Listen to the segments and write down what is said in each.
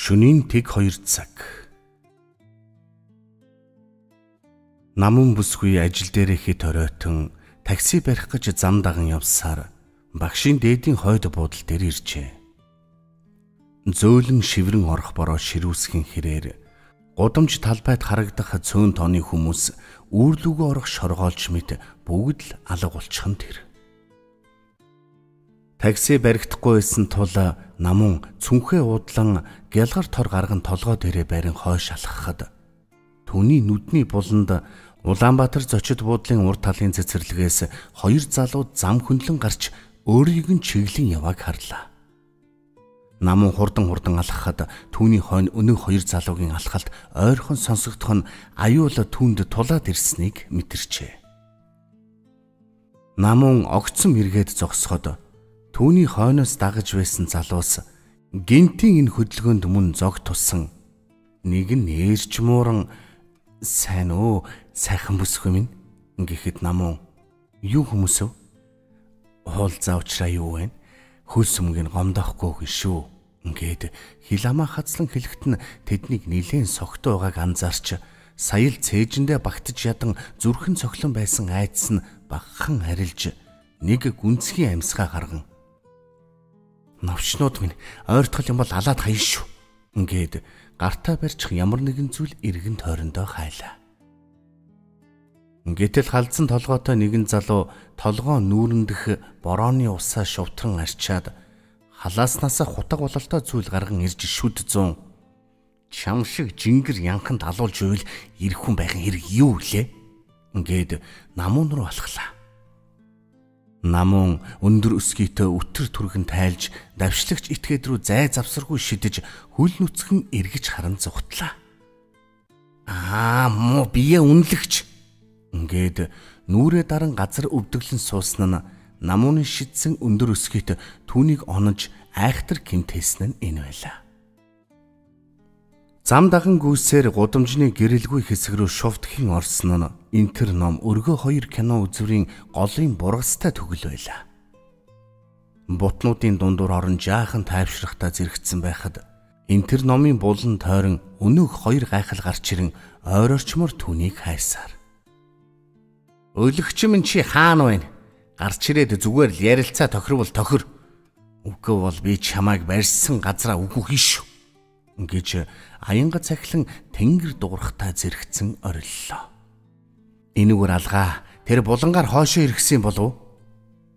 Шөнийн тэг 2 цаг. Намун бүсгүй ажил дээрээ хэд оройтон такси барих гэж зам даган явсаар багшийн дээдийн хойд буудал дээр иржээ. Зөөлөн шиврэн орох бороо ширүүсхийн хэрээр гудамж талбайд харагдах цөөн тооны хүмүүс үүрлүүгөө орох шоргоолж мэт бүгд л алга болчихсон тэр. Такси баригдахгүй байсан тул намун цүнхээ уудлан гялгар тор гарган толгой дээрээ барин хойш алхахад түүний нүдний буланд Улаанбаатар зочид буудлын урд талын цэцэрлэгээс хоёр залуу зам хөндлөн гарч өөрийг нь чиглэн явааг харлаа. Намун хурдан алхахад түүний хойно өнөөх хоёр залуугийн алхалт ойрхон сонсогдох нь аюул түүнд тулаад ирснийг мэдэрчээ. Намун огцом эргээд зогсоход түүний хойноос дагаж байсан залуус гинтийн энэ хөдөлгөөнд мөн зог туссан нэг нь нэрч мууран сайн уу сайхан бүсгүй минь гэхэд намун юу хүмүүс вэ? Уулзаа уучраа юу вэ? Хөл сүмгийг гомдоохгүй шүү. Ингээд хиламаа хацлан хэлэхэд нь тэднийг нилээн согтуу байгааг анзаарч сая л цээжиндээ багтаж ядан зүрхэн цохлон байсан айдас нь багахан арилж нэг гүнзгий амьсгаа гарган навчнууд минь ойртгол юм бол алаад хаяа шүү. Ингээд гартаа барьчих ямар нэгэн зүйл эргэн тойрондоо хайлаа. Гэтэл халдсан толгойтой нэгэн залуу толгоо нүүрэндэх борооны усаа шувтран арчаад халааснасаа хутаг бололтой зүйл гарган ирж шүд зүүн чам шиг жингэр янханд алуулж байвал ирэх хүн байхын хэрэг юу лээ? Ингээд намуун руу алхлаа. Намун өндөр өсгийтэй өтөр түргэн тайлж давшлагч этгээд рүү зай завсаргүй шидэж хөл нүцгэн эргэж харан зугтлаа. Аа муу бие үнэлэгч. Ингээд нүрээ даран газар өвдөглөн суусан нь намууны шидсэн өндөр өсгийт түүнийг онож айхтар гэмтээсэн нь энэ байлаа. Зам даган гүйсээр гудамжны гэрэлгүй хэсэг рүү шувтхийн орсон нь Интер ном өргөө хоёр кино үзвэрийн голын бургастай төгөл байлаа. Бутнуудын дундуур орон жаахан тайвшрахтаа зэрэгцсэн байхад Интер номын булан тойрон өнөөх хоёр гайхал гарч ирэн ойр орчмоор түүнийг хайсаар. Өлөгч минь чи хаана байна? Гарч ирээд зүгээр л ярилцаа тохирвол тохир. Үгүй бол би чамайг барьсан газраа үгүйх шүү. Гэж аянга цахилан тэнгэр дуурахтаа зэрэгцэн ориллоо. Энэгээр алгаа тэр булангаар хоошоо иргэсэн болов?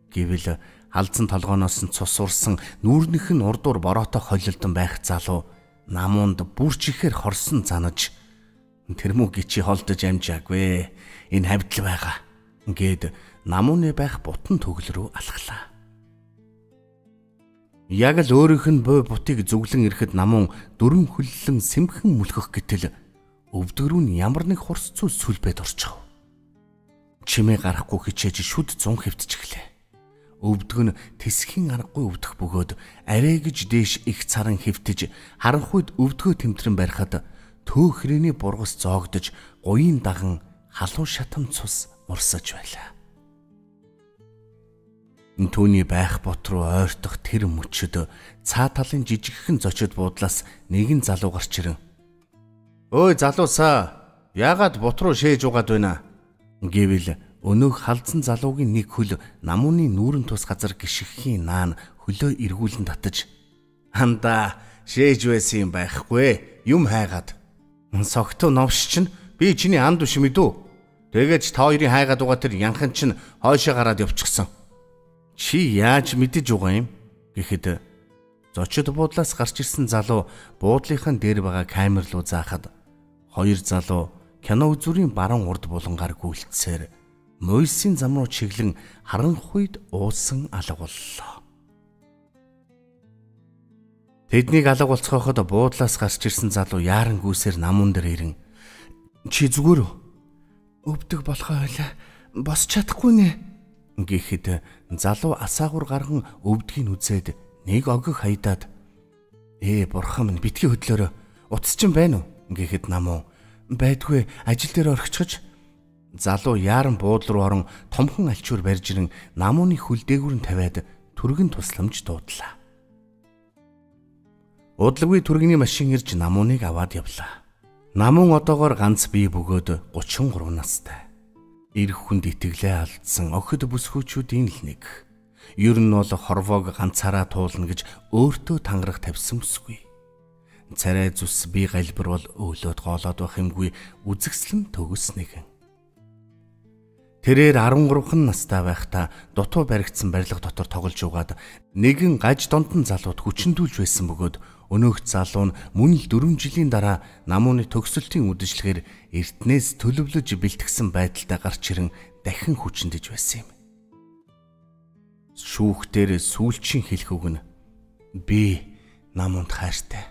Гэвэл алдсан толгооноос нь цус урсан нүүрнийх нь урдуур бороотой холилдон байх залуу намуунд бүрч ихээр хорсон занаж тэр мүү гичи холдож амжаагүй. Энэ хавьдал байгаа. Ингээд намууны байх бутан төгөл рүү алхлаа. Яг л өөрийнх нь буй бутыг зүглэн ирэхэд намун дөрвөн хөллөн сэмхэн мүлхөх гэтэл өвдөг рүү нь ямар нэг хурц цул сүлбэд орчихов. Чимээ гарахгүй хичээж шүд зун хэвтчихлээ. Өвдөг нь тэсхийн аргагүй өвдөх бөгөөд арай гэж дээш их царан хэвтэж харанхуйд өвдгөө тэмтрэн барихад төө хэрээний бургас зоогдож гуйн даган халуун шатам цус урсаж байлаа. Түүний байх бот руу ойртох тэр мөчөд цаа талын жижигхэн зочид буудлаас нэгэн залуу гарч ирэн. "Өөй залуусаа, яагаад бот руу шээж угаад байна?" гэвэл өнөөх халдсан залуугийн нэг хөл намууны нүүрэн тус газар гიშгэхийн наан хөлөө эргүүлэн татаж "Андаа, шээж байсан юм байхгүй, юм хайгаад. Согтуу новш чинь би чиний анд биш мэдүү. Тэгээд та хоёрын хайгаад байгаа тэр янхан чинь хойшоо гараад явчихсан. Чи яаж мэдэж байгаа юм?" гэхэд зочид буудлаас гарч ирсэн залуу буудлынхаа дээр байгаа камер руу заахад хоёр залуу кино үзүүрийн баруун урд булангаар гүйлтсээр Мойсийн зам руу чиглэн харанхуйд уусан алга боллоо. Тэднийг алга болцооход буудлаас гарч ирсэн залуу яаран гүйсээр намун дээр ирэн "Чи зүгээр үү? Өвдөг болохоо байлаа. Босч чадахгүй нэ." гэхэд залуу асаагур гарган өвдгийг үзээд нэг огох хайдаад "Ээ бурхан минь битгий хөдлөөрөө утас чинь байна уу?" гэхэд намуу "Байдгүй, ажил дээр орхичихож." Залуу яаран буудлын руу орон томхон альчуур барьж ирэн намууны хөл дээгүүр нь тавиад түргэн тусламж дуудлаа. Удалгүй түргэний машин ирж Намууныг аваад явлаа. Намуун одоогоор ганц бие бөгөөд 33 настай. Ирэх хүнд итгэлээ алдсан охид бүсгүүчүүдийн л нэг. Ер нь бол хорвоог ганцаараа туулна гэж өөртөө тангараг тавьсан бүсгүй. Царай зүс бие галбир бол өөлөөд гоолоод байх юмгүй үзэгслэн төгс нэгэн. Тэрээр 13 настай байхдаа дутуу баригдсан барилга дотор тоглож угаад нэгэн гаж донтон залууд хүчндүүлж байсан бөгөөд өнөөх залуу нь мөн л 4 жилийн дараа Намууны төгсөлтийн үдшилгээр эртнээс төлөвлөж бэлтгэсэн байдалтай гарч ирэн дахин хүчндэж байсан юм. Шүүхтэр сүүлчийн хэлэх үг нь би Намуунд хайртай.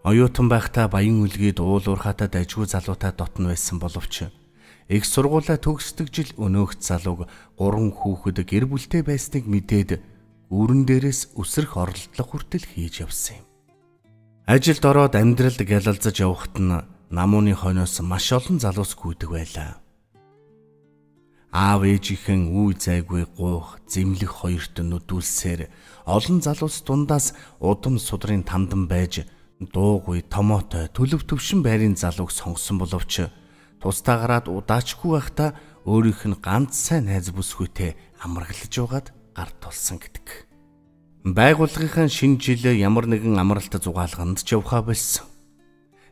Оюутан байхдаа баян үлгээд уул уурхаатай дажгүй залуутай дотно байсан боловч их сургуулаа төгсдөг жил өнөөх залууг 3 хүүхэд гэр бүлтэй байсныг мэдээд гүрэн дээрээс үсрэх оролдлого хүртэл хийж явсан юм. Ажилд ороод амьдралд гялалзаж явахад нь Намууны хойноос маш олон залуус гүйдэг байлаа. Аав ээжийнхэн үе зайгүй гуйх, зэмлэх хоёрт нүдүүлсээр олон залуус дундаас удам судрын тандан байж дуугүй, томоотой, төлөв төвшин байрын залууг сонгосон боловч тусдаа гараад удаачгүй байхдаа өөрийнх нь ганц сайн найз бүсгүйтэй амраглаж угаад гар тулсан гэдэг. Байгууллагынхаа шинэ жил ямар нэгэн амралт зугаалганд ч явхаа болсон.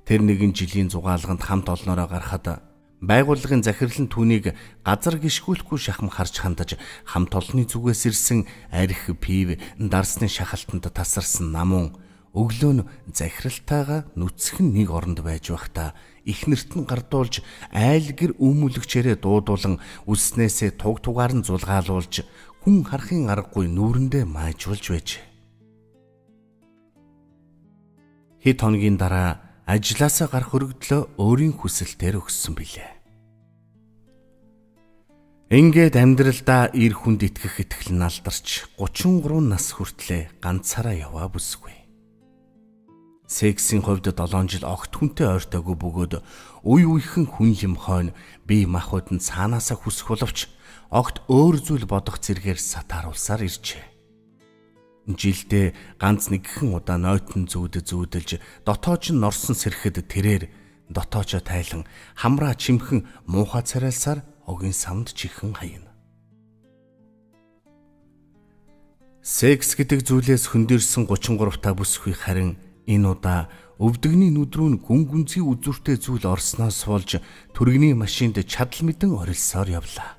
Тэр нэгэн жилийн зугаалганд хамт олноороо гарахад байгууллагын захирал нь түүнийг газар гიშгүүлэхгүй шахам харж хандаж хамт олонны зүгээс ирсэн арх пив дарсны шахалтанд тасарсан Намуун өглөө нь захиралтайгаа нүцгэн нэг оронд байж байхдаа эхнэрт нь гардуулж айл гэр өмүүлэгчээрээ дуудуулан үснээсээ туг тугаар нь зулгаалуулж хүн харахын аргагүй нүүрэндээ маажуулж байж. Хэд хоногийн дараа ажлаасаа гарах өргөдлөө өөрийн хүсэлтээр өгсөн билээ. Ингээд амьдралдаа эр хүнд итгэх итгэл нь алдарч 33 нас хүртлээ ганцаараа яваа бүсгүй. Сексийн хувьд 7 жил огт хүнтэй ойртоогүй бөгөөд үе үехэн хүн юм хойно бие махбод нь цаанаасаа хүсэх боловч огт өөр зүйл бодох зэргээр сатааруулсаар иржээ. Жилдээ ганц нэгхэн удаа нойтон зүүд зүүдэлж дотоож нь норсон сэрхэд тэрээр дотоочо тайлан хамраа чимхэн муухай царайлсаар огийн самд чихэн хаяна. Секс гэдэг зүйлээс хөндөрсөн 33 та бүсгүй харин энэ удаа өвдөгний нүд рүү гүн гүнзгий үзүүртэй зүйл орсноос болж түргэний машинд чадал мэдэн орилсоор явлаа.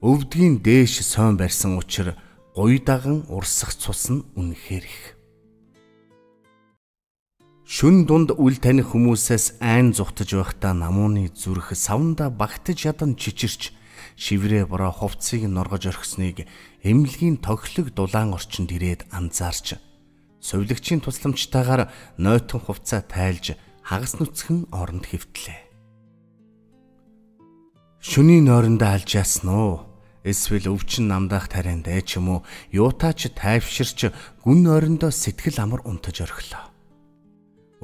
Өвдгийн дээш сойн барьсан учир гуй даган урсах цус нь үнэхээр их. Шүн дунд үл таних хүмүүсээс айн зугтаж байхдаа Намууны зүрх савндаа багтаж ядан чичирч шиврээ бороо хувцсыг норгож орхисныг эмнэлгийн тохилог дулаан орчинд ирээд анзаарч сувилагчийн тусламжтайгаар нойтон хувцаа тайлж хагас нүцгэн оронд хэвтлээ. Шөнийн нойрондоо алж яасан уу? Эсвэл өвчин намдаах тариандаа ч юм уу юутаа ч тайвширч гүн нойрондоо сэтгэл амар унтаж орхилоо.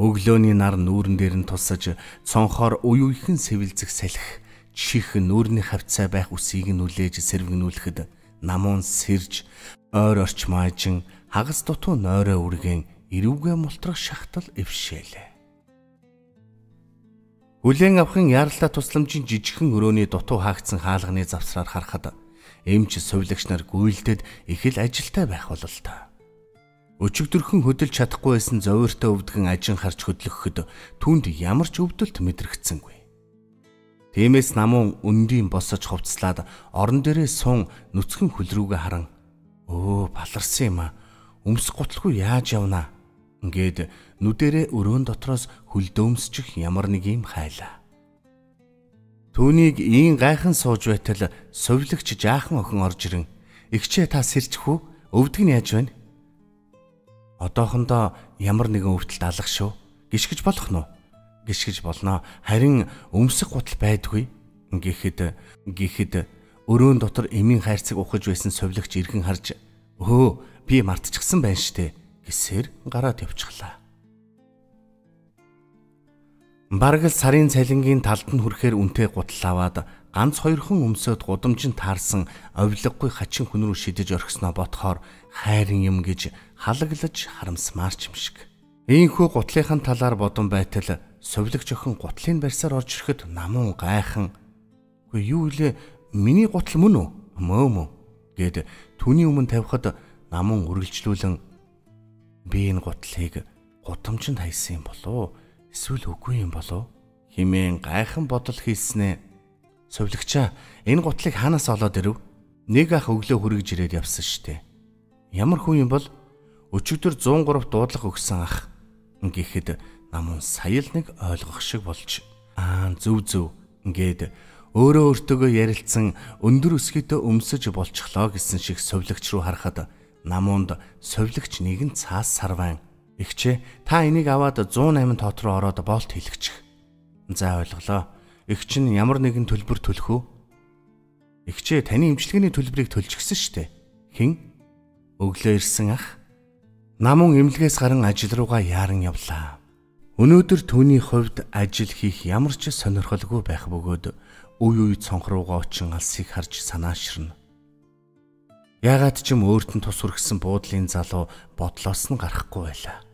Өглөөний нар нүүрэн дээр нь тусаж цонхоор уй уйхэн сэвэлзэх салхи чих нүүрний хавцаа байх үсийг нь үлээж сэрвэгнүүлэхэд Намуун сэрж ойр орчмаажин хагас дутуу нойроо үргэн эрүүгээ мултрах шахтал эвшээлээ. Хүлээн авахын яаралтай тусламжийн жижигхэн өрөөний дутуу хаагдсан хаалганы завсраар харахад эмч сувилагч нар гүйлдэд их л ажилтай байх бололтой. Өчигдөрхөн хөдөлж чадахгүй байсан зовиртой өвдгөн ажин харж хөдлөхөд түүнд ямар ч өвдөлт мэдрэгдсэнгүй. Тиймээс Намуун өндийн босож хувцлаад орон дээрээ сун нүцгэн хөл рүүгээ харан өө баларсан юм а өмсөх гутлгүй яаж явна ингээд нүдэрээ өрөөн дотроос хөлдөөмсчих ямар нэг юм хайлаа. Түүнийг ийн гайхан сууж байтал сувилагч жаахан охин орж ирэн "Игчээ та сэрчих үү? Өвдөг нь яаж байна?" "Одоохондоо ямар нэгэн өвдөлт алах шүү. Гიშгэж болох нь уу?" "Гიშгэж болно. Харин өмсөх гутал байдгүй." Гэхэд өрөөн дотор эмийн хайрцаг ухаж байсан сувилагч эргэн харж "Өө, би мартчихсан байна штэ" гэсээр гараад явчихлаа. Бараг л сарын цалингийн талд нь хүрэхээр үнэтэй гутал аваад ганц хоёрхан өмсөд гудамжинд таарсан овлоггүй хачин хүн рүү шидэж орхисноо ботхоор хайрын юм гэж халаглаж харамсмаар ч юм шиг. Ийхүү гутлынхан талаар бодон байтал сувилагч охин гутлын барьсаар орж ирэхэд намун гайхан "Үгүй юу илээ, миний гутал мөн үү? Мөө мөө" гэд түүний өмнө тавихад намун үргэлжлүүлэн "Би энэ гутлыг гудамжинд хайсан юм болов эсвэл үгүй юм болов?" хэмээн гайхан бодол хийснээ. "Сувилагчаа, энэ гутлыг хаанаас олоод ирэв? Нэг ах өглөө хүргэж ирээд явсан штэ. Ямар хүн юм бол? Өчигдөр 103 дуудлага өгсөн ах" гэхэд намун сая л нэг ойлгох шиг болж "Аа, зөв зөв" ингээд өөрөө өөртөөгөө ярилцсан өндөр өсгийтэй өмсөж болчихлоо гэсэн шиг сувилагч руу харахад намунд сувилагч нэгэн цаас сарвайн "Игчээ, та энийг аваад 108 тоот руу ороод болт хийлгэчих." "За, ойлголоо. Эгч нь ямар нэгэн төлбөр төлөх үү?" "Игчээ, таны эмчилгээний төлбөрийг төлчихсөн штэ." "Хэн?" "Өглөө ирсэн ах." Намун эмнэлгээс гаран ажил руугаа яаран явлаа. Өнөөдөр түүний хувьд ажил хийх ямар ч сонирхолгүй байх бөгөөд үе үе цонх руугаа очин алсыг харж санааширна. Яагаад ч юм өөрт нь тус хүргэсэн буудлын залуу бодлоос нь гарахгүй байлаа.